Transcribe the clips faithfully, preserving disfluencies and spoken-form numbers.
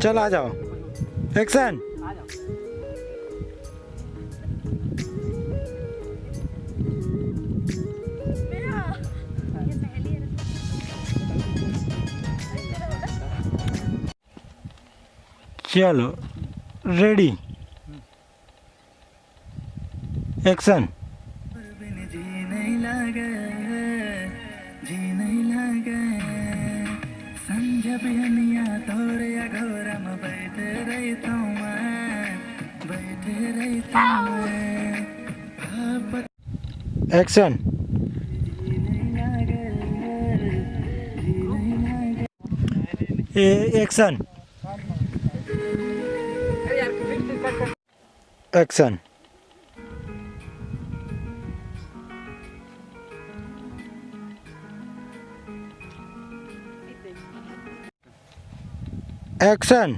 चल आ जाओ। एक्शन। चलो, रेडी। एक्शन। एक्शन। ए, एक्शन। एक्शन। एक्शन।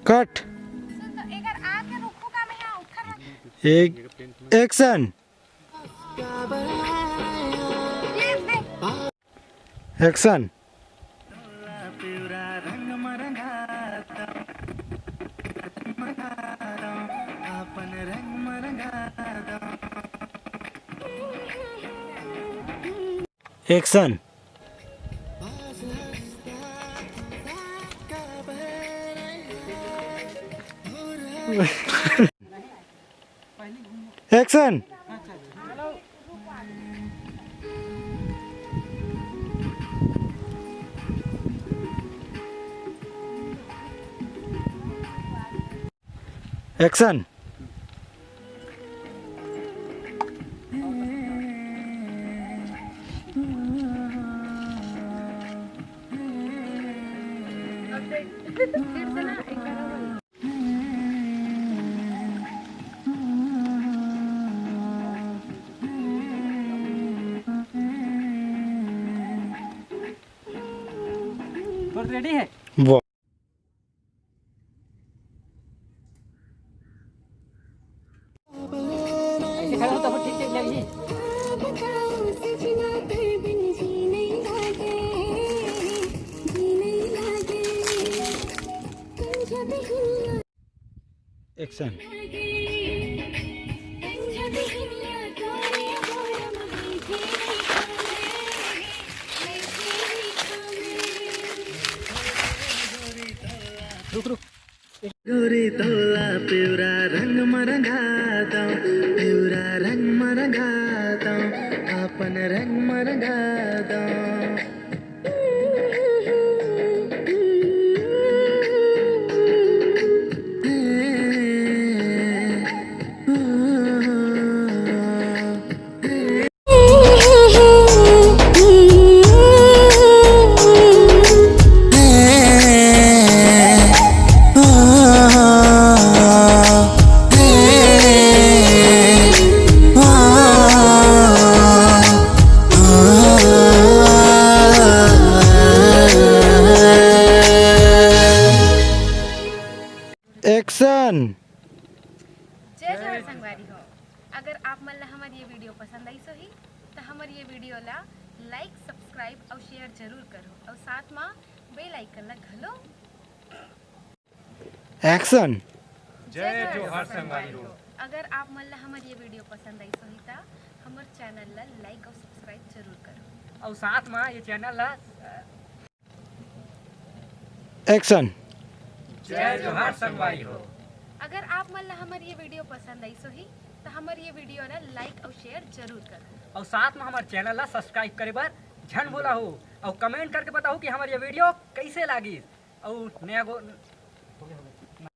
कट। एक, action. Action. Action. Action. Action. Ready है। वाह। ऐसे खड़ा हो तो ठीक, ठीक लगही। एक्शन। रुक, रुक। गोरी तोला पिवरा रंग म रंगा दौं, पिवरा रंग म रंगा दौं, अपन रंग म रंगा दौं। एक्शन। जय जोहार संगवारी हो। अगर आप मन ला हमर ये वीडियो पसंद आइस होही, त हमर ये वीडियो ला लाइक, सब्सक्राइब अउ शेयर जरूर करो, अउ साथ मा बेल आइकन ला घलो। एक्शन। जय जोहार संगवारी हो। अगर आप मन ला हमर ये वीडियो पसंद आइस होही, त हमर चैनल ला लाइक अउ सब्सक्राइब जरूर करो। अउ साथ मा ये चैनल ला एक्शन। जय जोहार संगवारी हो। अगर आप मन ला हमर ये वीडियो पसंद आइस होही, त हमर ये वीडियो ला लाइक अउ शेयर जरूर करो। अउ साथ मा हमर चैनल ला सब्सक्राइब करे बर झन भूलहू। अउ कमेंट करके बताहू कि हमर ये वीडियो कइसे लागिस। अउ नया गो